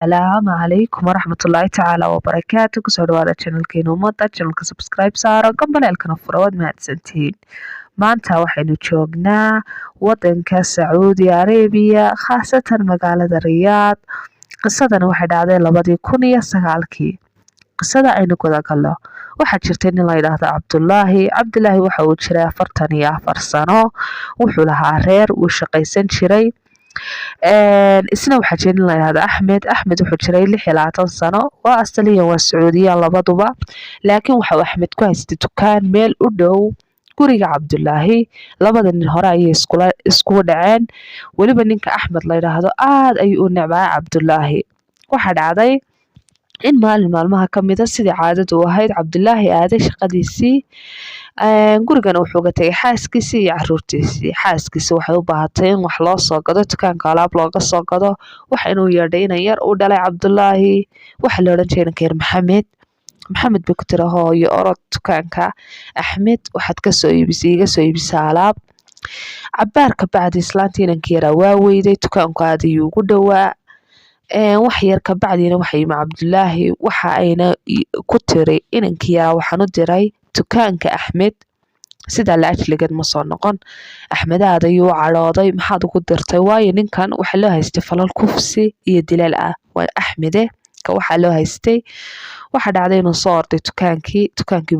Asalaamu calaykum waraxmatullaahi tacaala wabarakaatu. Kusoo dhawaada channelkeena Ummadda. Channelka subscribe saaro, gambaleelkana fura. Waad mahadsantihiin. Maanta waxaynu joognaa wadanka Sacuudi Arabiya, khaasatan magaalada Riyaad. Qisadani waxay dhacday 2009-kii. Qisada aynu gudagalno. Waxaa jirtay nin la yidhaahdo Cabdulaahi. Cabdulaahi waxa uu jiray 44 sano. Wuxuu lahaa reer, wuu shaqaysan jiray. Isna waxaa jiray nin la yidhaahdo Axmed. Axmed wuxuu jiray 26 sano. Waa asaliyan waa Sacuudiyaan labaduba, laakiin waxa uu Axmed ku haystay dukaan meel u dhow guriga Cabdulaahi. Labada nin hore ayay iskugu dhaceen. Weliba ninka Axmed la yidhaahdo aad ayuu u necbaa Cabdulaahi. Waxaa dhacday in maalin maalmaha ka mida, sidii caadadu u ahayd, Cabdulaahi aaday shaqadiisii. Gurigana wuxuu ga tegay xaaskiisii iyo caruurtiisii. Xaaskiisi waxay u baahatay in wax loo soo gado, dukaanka alaab looga soo gado. Waxa inuu yeedhay inan yar uu dhalay Cabdulaahi. Waxa la odhan jiray inanka yar Maxamed. Maxamed bay ku tiri: "Hooyo, orod dukaanka Axmed, waxaad kasoo iibisay, iga soo iibisa alaab." Cabaar ka bacdi islaantii inanka yaraa waa weyday. Dukaanku aad ayuu ugu dhowaa. Wax yar ka bacdina waxa yimi Cabdulaahi. Waxa ayna ku tiri: "Inankii yaraa waxaan u diray dukaanka Axmed." Sidaa la ajligeed ma soo noqon. Axmed aad ayuu u cadhooday: "Maxaad ugu dirtay?" Waayo ninkan waxaa loo haystay falal kufsi iyo dilaal ah. Waa Axmede ka waxaa loo haystay. Waxaa dhacday inuu soo orday dukaankii. Dukaankii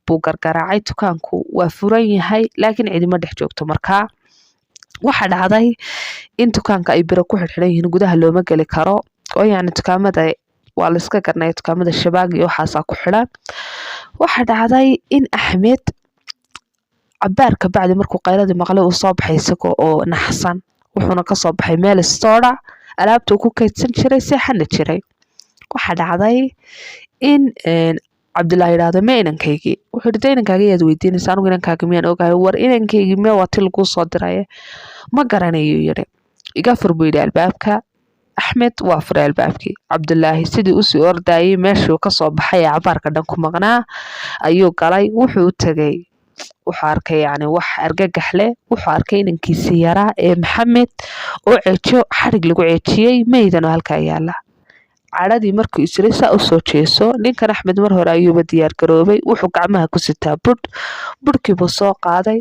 buu gargaraacay. Dukaanku waa furan yahay, laakiin cidima dhex joogto. Markaa waxaa dhacday in dukaanka ay biro ku xidhxidhan yihiin, gudaha looma geli karo, oo yacni dukaamada waa la iska garanaya, dukaamada shabaag iyo waxaasaa ku xidhan. Waxaa dhacday in Axmed cabaar ka bacdi markuu qayladii maqlay uu soo baxay isagoo oo naxsan. Wuxuuna kasoo baxay meel stoora alaabta uu ku kaydsan jiray, seexana jiray. Waxaa dhacday in Cabdullaahi yidhaahdo: "Me inankaygii?" Wuxuu yidhi: "De inankaaga yaad weydiinaysa? Anigu inankaaga miyaan ogahay? War inankaygii mee? Waa ti laguu soo diraya." "Ma garanayuu," yidhi. "Iga fur," buu yidhi albaabka. Axmed waa furay albaabkii. Cabdulaahi sidii usii ordayay meeshuu kasoo baxay ee cabaarka dhan ku maqnaa ayuu galay. Wuxuu u tegay, wuxuu arkay yani wax argagax leh. Wuxuu arkay inankiisii yaraa ee Maxamed oo ceejo xadhig lagu ceejiyey, meydan oo halkaa yaala. Cadhadii markuu isiri saa usoo jeeso, ninkan Axmed mar hore ayuuba diyaar garoobay. Wuxuu gacmaha ku sitaa budh. Budhkii buu soo qaaday.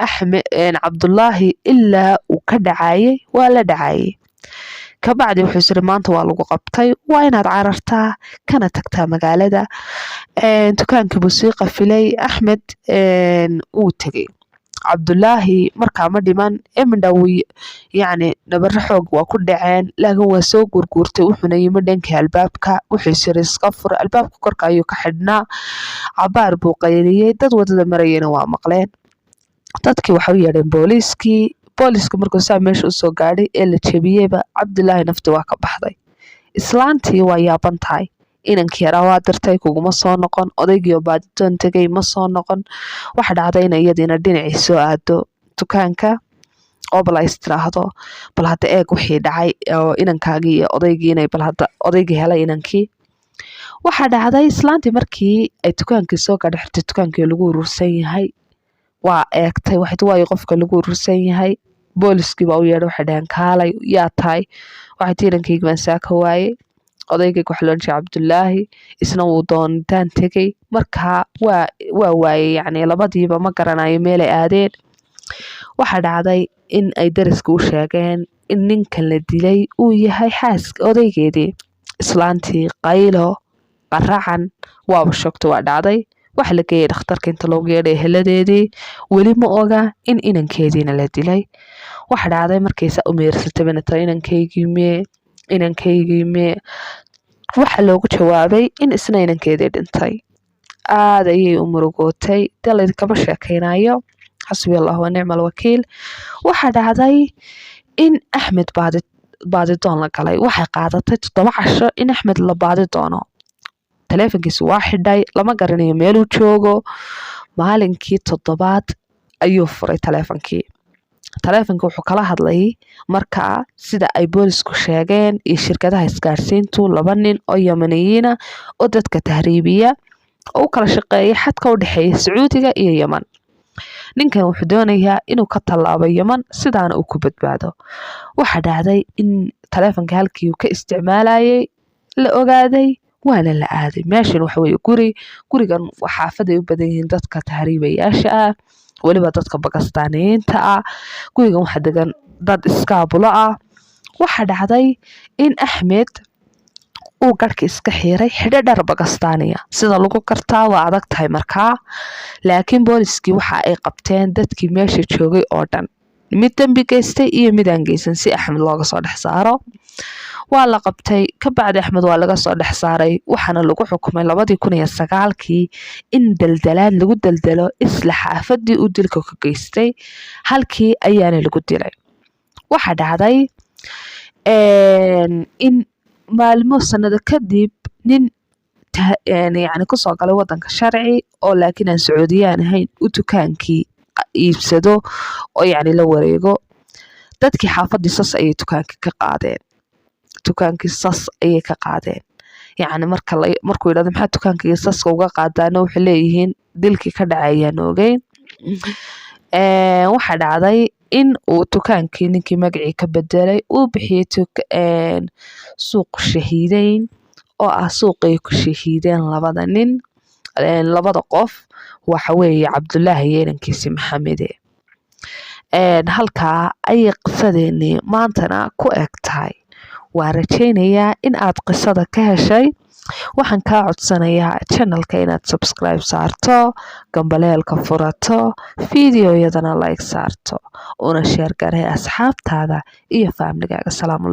Axmed Cabdulaahi ilaa uu ka dhacayay waa la dhacayay. Kabacdi wuxuu isiri: "Maanta waa lagu qabtay, waa inaad carartaa kana tagtaa magaalada." Dukaankii buu sii qafilay. Axmed wuu tegey. Cabdulaahi markaa ma dhiman emindha, wuu yacni nabaro xoog waa ku dhaceen, laakiin waa soo guurguurtay. Wuxuuna yimi dhankii albaabka. Wuxuu isiri: "Iska fur." Albaabka korka ayuu ka xidhnaa. Cabaar buu qayliyey. Dad wadada marayena waa maqleen. Dadkii waxay u yeedheen booliiskii. Booliiska markuu saa meesha usoo gaadhay ee la jebiyeyba, Cabdulaahi nafti waa ka baxday. Islaantii waa yaaban tahay. Inankii yaraa waa dirtay, kuguma soo noqon. Odaygiioo baadidoon tegay ma soo noqon. Waxa dhacday in iyadiina dhinacii soo aado dukaanka oo bal ay istiraahdo: "Bal hadda eeg wixii dhacay oo inankaagii iyo odaygii inay bal hadda odaygii helay inankii." Waxaa dhacday islaantii markii ay dukaankii soo gaadhay, xirtay dukaankii lagu urursan yahay. Waa eegtay, waxay waayo qofka lagu urursan yahay. Booliskii baa u yeedhay. Waxay dhaheen: "Kaalay, yaa tahay?" Waxay tii: "Inankaygi baan saaka waayey. Odaygayga waxa loodhan jiray Cabdulaahi, isna wuu doonitaan tegey, markaa waa waayey, yacni labadiiba ma garanayo meelay aadeen." Waxaa dhacday in ay dariska u sheegeen in ninkan la dilay uu yahay xaaska odaygeedii. Islaantii qaylo qaracan waaba shoogta. Waa dhacday, waxa la geeyay dhakhtarka inta loogu yeedhay. Eheladeedii weli ma oga in inankeediina la dilay. Waxa dhacday markaysa u meersatay ta: "Inankaygii mee? Inankaygii mee?" Waxa loogu jawaabay in isna inankeedii dhintay. Aad ayay u murugootay. Dee laydinkama sheekaynayo. Xasbi Allah wa nicma alwakiil. Waxaa dhacday in Axmed baadi baadidoon la galay. Waxay qaadatay 7 casho in Axmed la baadi doono. Taleefankiisu waa xidhay, lama garanayo meeluu joogo. Maalinkii toddobaad ayuu furay taleefankii. Taleefanka wuxuu kala hadlay markaa, sida ay boolisku sheegeen iyo shirkadaha isgaarsiintu, laba nin oo Yamaniyiina oo dadka tahriibiya oo u kala shaqeeya xadka u dhexeeya Sacuudiga iyo Yeman. Ninkan wuxuu doonayaa inuu ka tallaabo Yeman, sidaana uu ku badbaado. Waxaa dhacday in taleefonka halkii uu ka isticmaalayay la ogaaday, waana la aaday. Meeshan waxa weeye guri. Gurigan xaafaday u badan yihiin dadka tahriibayaasha ah, weliba dadka Bakastaaniyiinta ah. Gurigan waxaa degan dad iskaabulo ah. Waxaa dhacday in Axmed uu garhka iska xiiray, xidho dhar Bakastaaniya. Sida lagu gartaa waa adag tahay markaa, laakiin booliskii waxa ay qabteen dadkii meesha joogay oo dhan, mid dembi geystay iyo mid aan geysan, si Axmed looga soo dhex saaro. Waa la qabtay. Kabacdi Axmed waa laga soo dhex saaray, waxaana lagu xukumay 2009-kii in daldalaad lagu daldalo isla xaafadii uu dilka ka geystay. Halkii ayaana lagu dilay. Waxaa dhacday in maalmo sanado kadib nin yacni kusoo galay wadanka sharci oo laakiin aan Sacuudiyaan ahayn uu dukaankii iibsado oo yacni la wareego. Dadkii xaafadii sas ayay dukaankii ka qaadeen, dukaankii sas ayay ka qaadeen. Yacni marka markuu yidhahdo, "Maxaa dukaankii saska uga qaadaana?" waxay leeyihiin, "Dilkii ka dhacay ayaan ogeyn." Waxaa dhacday in uu dukaankii ninkii magacii ka bedelay, uu bixiyey Suuq Shahiideyn, oo ah suuqay ku shahiideen labada nin, labada qof, waxa weeye Cabdulaahi iyo inankiisi Maxamede. Halkaa ayay qisadeenii maantana ku eg tahay. Waan rajaynayaa in aad qisada ka heshay. Waxaan kaa codsanayaa channelka inaad subscribe saarto, gambaleelka furato, videoyadana like saarto, una share garee asxaabtaada iyo faamligaaga. Salaamu.